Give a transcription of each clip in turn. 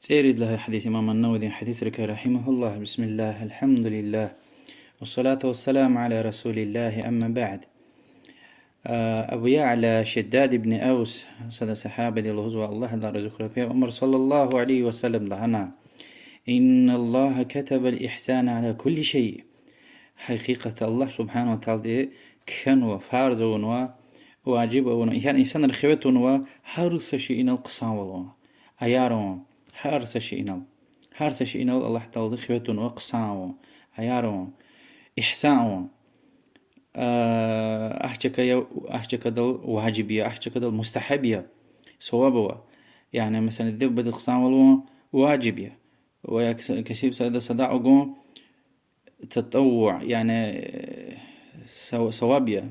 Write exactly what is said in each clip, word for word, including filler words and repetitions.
цӀерид лагьай гьадис, имам ан-Нававидин гьадисрикай, رحمه الله. بسم الله، الحمد لله، والصلاة والسلام على رسول الله، أما بعد. А, Абу Я'ла Шаддад ибн Авс, сада сагьабади, лугьузва, Аллагь адалай рази хьурай, Пайгъамбар صلى الله عليه وسلم лагьана: إن الله كتب الإحسان على كل شيء. Гьакъикъатда Аллагь سبحانه وتعالىди кхьенва, фарз авунва, важиб авунва, яни инсанриз хиве тунва гьар са шейинал хъсанвал авун, аяр авун, гьар са шейинал. Гьар са шейинал Аллагь Таалади хиве тунва хъсан авун, аяр авун, игьсан авун. А, ахьчакай, ахьчакадал важиб я, ахьчакадал мустагьаб я, саваб ава. Яни, месела, диде-бубадиз хъсанвал авун важиб я. Ва я кес-, кесиб сада садакьа гун, татаввуъ, яни, э, сав-, саваб я,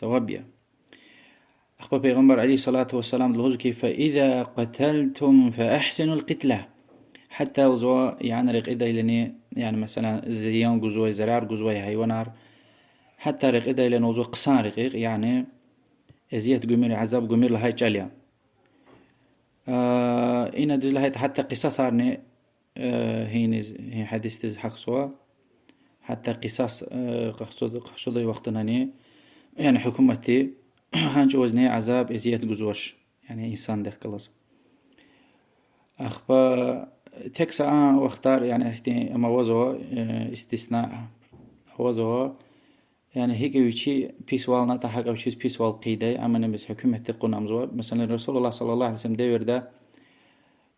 саваб я. Ахпа Пайгъамбар عليه الصلاة والسلام лугьуз ки: فإذا قتلتم فأحسنوا القتلة. Гьатта лугьузва, яни рекьидайлани, яни, месела, зиян гузвай, зарар гузвай гьайванар, гьатта рекьидайлани лугьузва хъсан рекьикь, яни эзият гумир, азаб гумир лагьай чӀал я. А, ина дуьз лагьайтӀа, гьатта къисасарни, э, гьиниз, гьи гьадисдиз гьахьзава. Гьатта къисас, э, къахчудай, къахчудай вахтунани, яни гьукуматди гьа чӀавузни азаб, эзият гузвач, яни инсандихъ галаз. Ахпа тек са а вахтар, яни ихьтин ам авазва, э, истисна авазва, яни гьикӀ вичи писвалнатӀа, гьакӀ вичиз писвал хъийидай, амма бес гьукуматди кьуна амзава. Месела, رسول الله صلى الله عليه وسلم девирда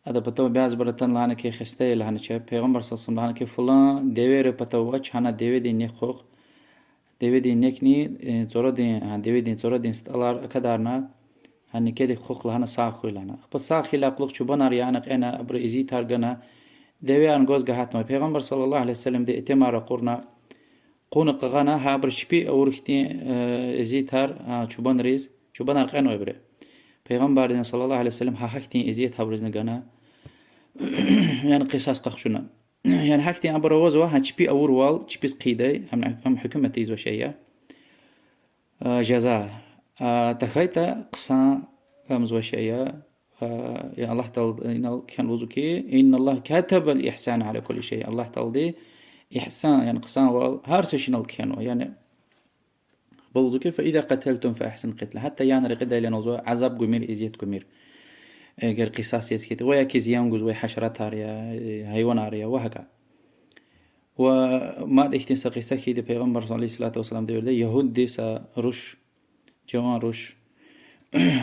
адан патав бязибур атана лагьана ки, хаста я лагьанача, Пайгъамбар صلى الله عليه وسلم лагьана ки, фулан девера патав вач, гьана деведин нек хъухъ, деведин некни, э, цӀурадин, гьа, деведин цӀурадин стӀалар акадарна, гьа некедик хъухъ лагьана, сагъ хьуй лагьана. Ахпа сагъ хьайила кьулухъ чубанар яна кьена, абуру эзиятар гана, девеярни гваз гагьатнавай. Пайгъамбар صلى الله عليه وسلمди итимар ракъурна, кьуна къагъана, гьабуру чпи авур хьтин, э, эзиятар, а, чубанриз, чубанар кьенвайбуру. Пайгъамбарди صلى الله عليه وسلم гьа гьахьтин эзият гьабуризни гана, яни къисас къахчуна. Яни гьахьтин абур авазва, гьа чпи авурвал чпиз хъийидай, ам, ам гьукуматди ийизвай шей я. А, жаза. А, тахьайтӀа хъсан амзавай шей я. А, я Аллагь Таалади инал кхьена лугьузва ки: إن الله كتب الإحسان على كل شيء. Аллагь Таалади игьсан, яни хъсанвал гьар са шейинал кхьенва. Яни лугьузва ки: فإذا قتلتم فأحسنوا القتلة. Гьатта яна рекьидайлани лугьузва азаб гумир, эзият гумир, эгер къисас яз хьайитӀа, ва яки зиян гузвай гьашаратар я, э, гьайванар я ва гьакӀа. Ва мад ихьтин са къиса хьайиди Пайгъамбар عليه الصلاة والسلام девирда ягьудиди са руш, жаван руш,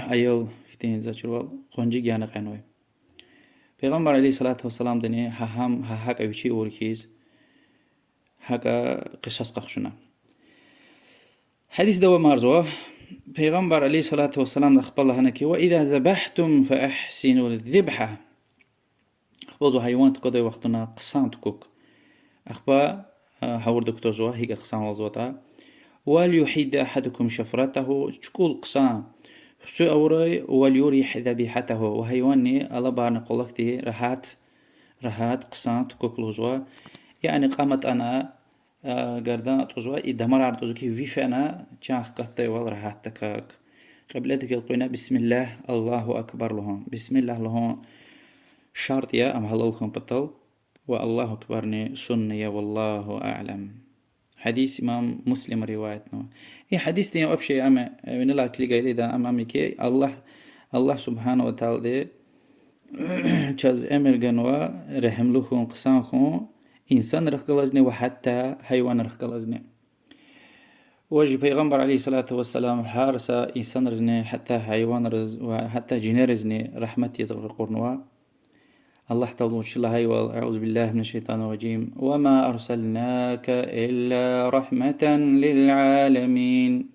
аял хьтин зачурвал къванцив яна кьенвай. Пайгъамбар عليه الصلاة والسلامдини гьа гьам, гьа гьакӀа вичи авур хьиз, гьакӀа къисас къахчуна. Гьадис давамарзава. Пайгъамбар عليه الصلاة والسلام ахпа лагьана ки: وإذا ذبحتم فأحسنوا الذبحة. Ахпа лугьузва гьайван тукӀвадай вахтунда хъсан тукӀукӀ. Ахпа, а, гъавурда кутазва, гьикӀ хъсанвалзаватӀа. وليحد أحدكم شفرته, чукӀул хъсан хуцу авурай, وليرح ذبيحته, ва гьайванни алабарна къвалахъди рагьат, рагьат хъсан тукӀукӀ лугьузва. Яни кьам атӀана, а, гардан атӀузва, и дамарар атӀузва ки, ви фена чан хкатдайвал рагьатдаказ. Кьибледихъ элкъуьна, بسم الله، الله أكبر лугьун. بسم الله лугьун шартӀ я ам гьалал хьун патал, ва الله أكبرни сунна я, والله أعلم. Гьадис имам Муслима риваятнава. И гьадисдин вообще ам, э, винелай килигайла идан ам ам я ки, Аллагь, Аллагь سبحانه وتعالىди чаз эмир ганва регьимлу хьун, хъсан хьун инсанрихъ галазни ва гьатта гьайванрихъ галазни. Ва чи Пайгъамбар عليه الصلاة والسلام гьар са инсанризни, гьатта гьайванриз ва гьатта жинеризни рагьмат яз ракъурнава. Аллагь Таалади вичи лагьайвал, أعوذ بالله من الشيطان الرجيم، وما أرسلناك إلا رحمة للعالمين.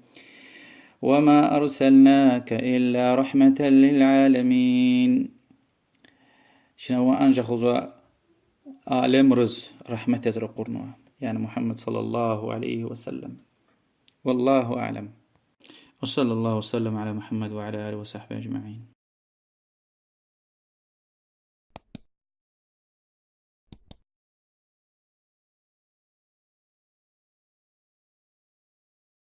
وما أرسلناك إلا رحمة للعالمين. Чна ван анжах лугьузва алемриз рагьмат яз ракъурнава, яни Мугьаммад صلى الله عليه وسلم. والله أعلم. وصلى الله وسلم على محمد وعلى آله وصحبه أجمعين.